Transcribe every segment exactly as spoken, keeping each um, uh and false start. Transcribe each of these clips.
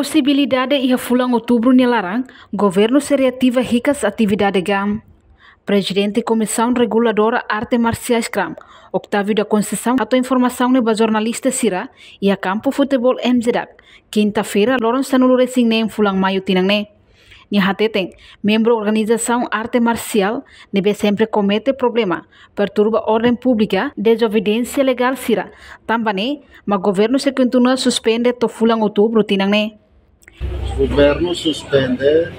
Posibilidade iha fulan Outubru nia laran, governu sei reativa hikas atividade GAM. Prezidente Komisaun Reguladora Arte Marsiais, KRAM, Octávio da Conceição, hato'o informasaun ne'e ba jornalista sira iha kampu futeból M J D A C, kinta-feira, loron sanulu-resin-neen fulan Maiu tinan ne'e. Nia hateten, membru organizasaun arte marsiál ne'ebé sempre komete problema, perturba orden públika, dezobidiénsia legál sira, tanba ne'e mak governu sei kontinua suspende to'o fulan Outubru tinan ne'e. Governu suspende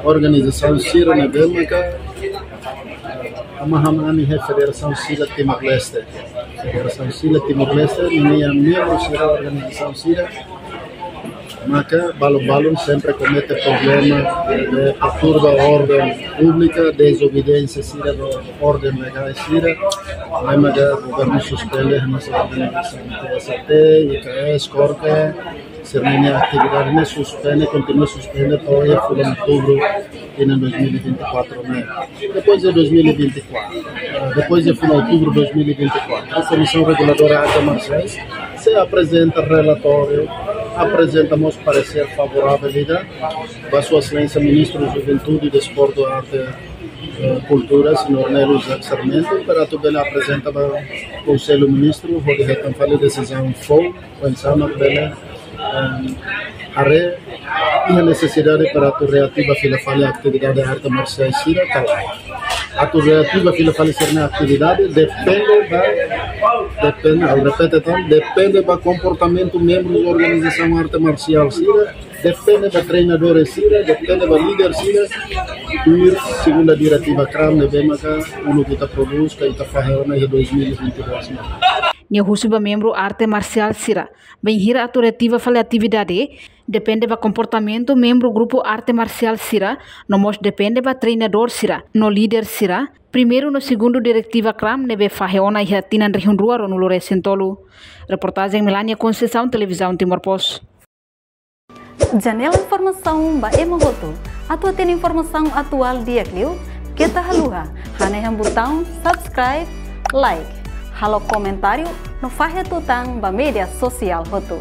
organizasaun sira ne'ebé maka hahú hanoin iha federasaun sira Timor-Leste. Federasaun sira Timor-Leste, ninia membru sira, organizasaun sira maka balun-balun sempre komete problema, eh, perturba orden públika, dezobidiénsia sira ba orden legál sira. Ne'e maka governu suspende hanesan organizasaun T S A T, I K S, KORKA, sira-nia atividade ne'e suspende, kontinua suspende to'o iha fulan Outubru tinan dois mil e vinte e quatro ne'e. Depois de dois mil e vinte e quatro, eh, depois de fulan Outubru dois mil e vinte e quatro, a Komisaun Reguladora Arte Marsiais sei aprezenta relatóriu, aprezenta mós paresér favorável ida ba Sua Exelénsia Ministru Juventude, Desportu, Arte, eh, Kultura, señór Nélio Jacques Sarmento, para atu bele aprezenta ba Konsellu Ministru, hodi hetan fali desizaun foun, oinsá mak bele, em, haree iha nesesidade para atu reativa fila fali atividade arte marsiais sira ka lae. Atu reativa fila fali sira-nia atividade depende ba, depende, ha'u repete tan, depende ba komportamentu membru organizasaun arte marsiál sira, depende ba treinadór sira, depende ba líder sira. Tuir segundu diretiva KRAM ne'ebé maka uluk ita prodús ka ita fahe ona iha dois mil e vinte e dois ne'e. Nia husu ba membru arte marsiál sira, bainhira atu reativa fali atividade, depende ba komportamentu membru grupu arte marsiál sira, no mós depende ba treinadór sira no líder sira, primeiru no segundu diretiva KRAM ne'ebé fahe ona iha tinan rihun rua ruanulu-resin-tolu. Reportajen Melania Conceição, Televizaun Timor Post. Janela informasaun ba ema hotu. Atu hatene informasaun atuál di'ak liu, keta haluha hanehan butaun subscribe, like, halo komentáriu no fahe tutan ba média sosiál hotu.